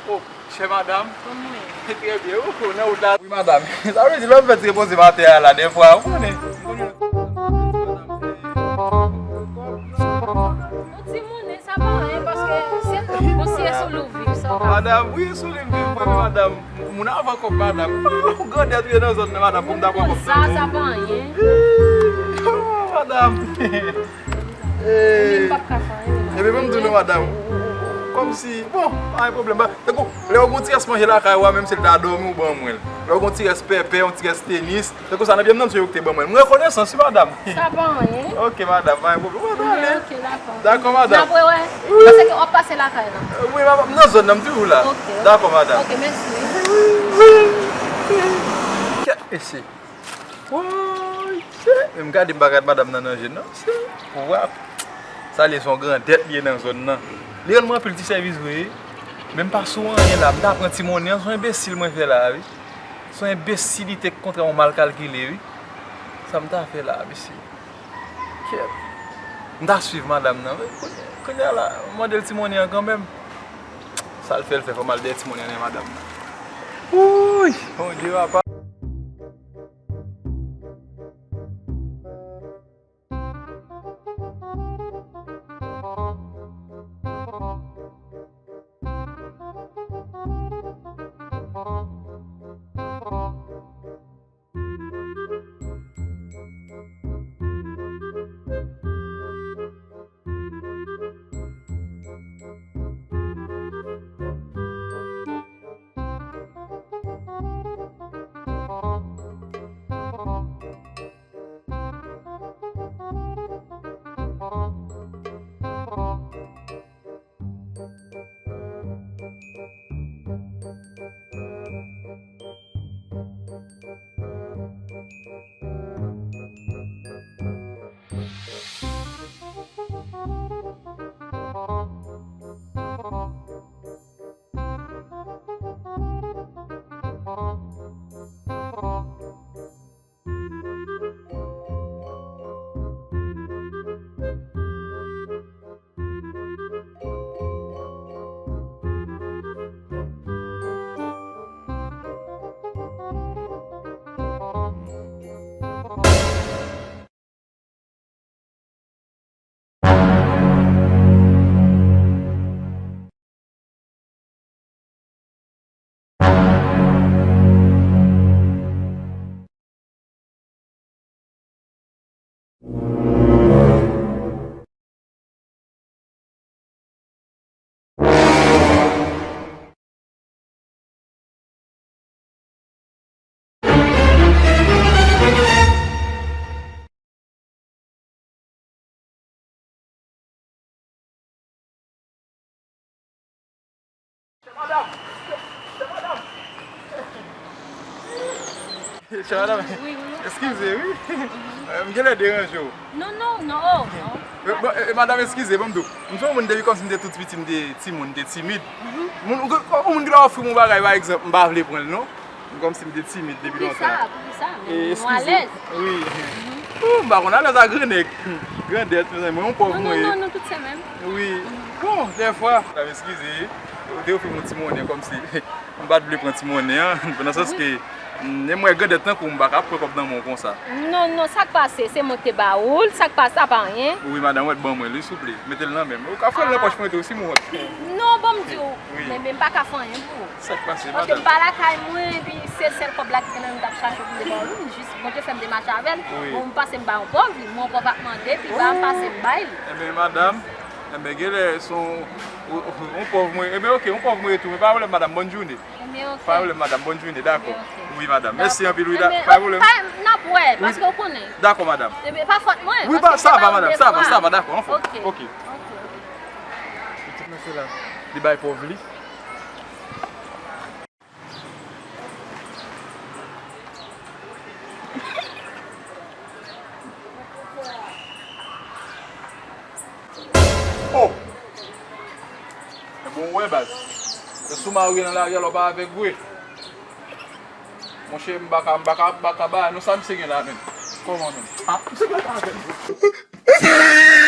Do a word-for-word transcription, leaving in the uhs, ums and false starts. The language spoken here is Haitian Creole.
Oh, chè madam. Kòman w ye? Trè byen, ou, ou nan wout la. Wi, madam. Sa vle di, lè m fè ti repoze m atè a la, dèfwa, ou konnen. Yon ti monnen, sa pa anyen, paske se kòmsi e sou li w viv, sa w ka fè. Madam, wi, sou li m viv, mwen, madam. Moun avan kòb, madam. Ou grandèt, ou ye nan zòn nan, madam, pou m ta pran kòb sa, sa pa anyen. Madam. Mwen menm, m p ap ka fè anyen, non. Ebyen, ban m di w non, madam. Kòmsi, bon, pa gen pwoblèm. Tankou, lè w gen yon ti rès manje lakay ou a, menm si l ta dòmi, ou ban mwen l. Lè w gen yon ti rès pèpè, yon ti rès tenis, tankou sa nan byen m nan, se yo ki te ban mwen l. M rekonesan, wi, madam. Sa pa anyen. Ok, madam, pa gen pwoblèm. Mwen ale. Ok, dakò. Dakò, madam. N ap rewè. Wi. Paske w ap pase lakay la. Wi, madam, m nan zòn nan, m toujou la. Ok, ok. Dakò, madam. Ok, mèsi. Wi, wi, wi. Kèt mesye. Woy, se, men m gade m pa gad madanm nan nan je, non, se, w ap, sa li se yon grandèt li ye nan zòn nan. Li rann mwen anpil ti sèvis vre, wi. Men m pa sou anyen la, m ta pran ti monnen an, se yon enbesil mwen fè la, wi. Se yon enbesilite k kontrè yon mal kalkile, wi. Sa m ta fè la, mesye. Kèt. M ta swiv madanm nan, wi. Kounye, kounye a la, m mande l ti monnen an kanmenm. Sa l fè, l fè, fò m al dèyè ti monnen an nan madanm nan. Wouy, Bondye papa. Chè madanm, eskize wi. M genlè deranje w. Non, non, non, oh, non. E, bon, e, e, madanm, eskize, ban m di w. M se yon moun depi kòmsi m te tou piti, m te timoun, m te timid. Moun, ou, ou, yon moun ki ta ofri m yon bagay, pa egzanp, m pa vle pran l, non. M kòmsi m te timid depi lontan. Poukisa? Poukisa? Men nou alèz. Wi. Ou, m pa konn alèz a grannèg. Grandèt, mezanmi, mwen yon pòv mwen ye. Non, non, non, nou tout se menm. Wi. Bon, dèfwa, sa m eskize, ou te ofri m yon ti monnen kòmsi m pa t vle pran ti monnen an, nan sans ke, mm, e mwen grandèt tankou w, m pa ka pran kòb nan men w konsa. Non, non, sa k pase, se mwen k te ba ou l, sa k pase, sa pa anyen. Wi, madanm, w ban mwen li, souple. Mete l nan men m. Ou ka fè l nan pòch mwen tou, si m wont. Non, ban m di w. Wi. Men, men m pa ka fè anyen pou ou. Sa k pase, madanm? Paske m pa lakay mwen, epi se sèl kòb la ki gen nan men m t ap chache pou m te ba w li, m jis, Bondye fè m te mache avè l. Wi. Bon, m pase m ba yon pòv li, men yon pòv ap mande, pi ba m pase m bay li. Ebyen, madanm, ebyen, genlè se yon, yon pòv mwen, ebyen, oke, yon pòv mwen ye tou, men pa pwoblèm, madanm, bòn jounen. Ebyen, oke. Pa pwoblèm, madanm, bòn jounen, dakò. Ebyen, oke. Wi, madanm. Mèsi anpil, wi. Pa gen pwoblèm. Pa, n ap wè, paske w konnen. Dakò, madanm. Epi, pa fòt mwen. Wi, sa va, madanm. Sa va, sa va, dakò. Anfòm. Ok. Ok. Pitit mesye la, li bay pòv li. Oh! Ebyen, w wè, baz. E si w marye nan lari a, w pa avèg vre. Monchè, m pa ka, m pa ka, m pa ka ba nou sa misye gen la menm. Kòman menm? Ah, misye pa ka avèg vre.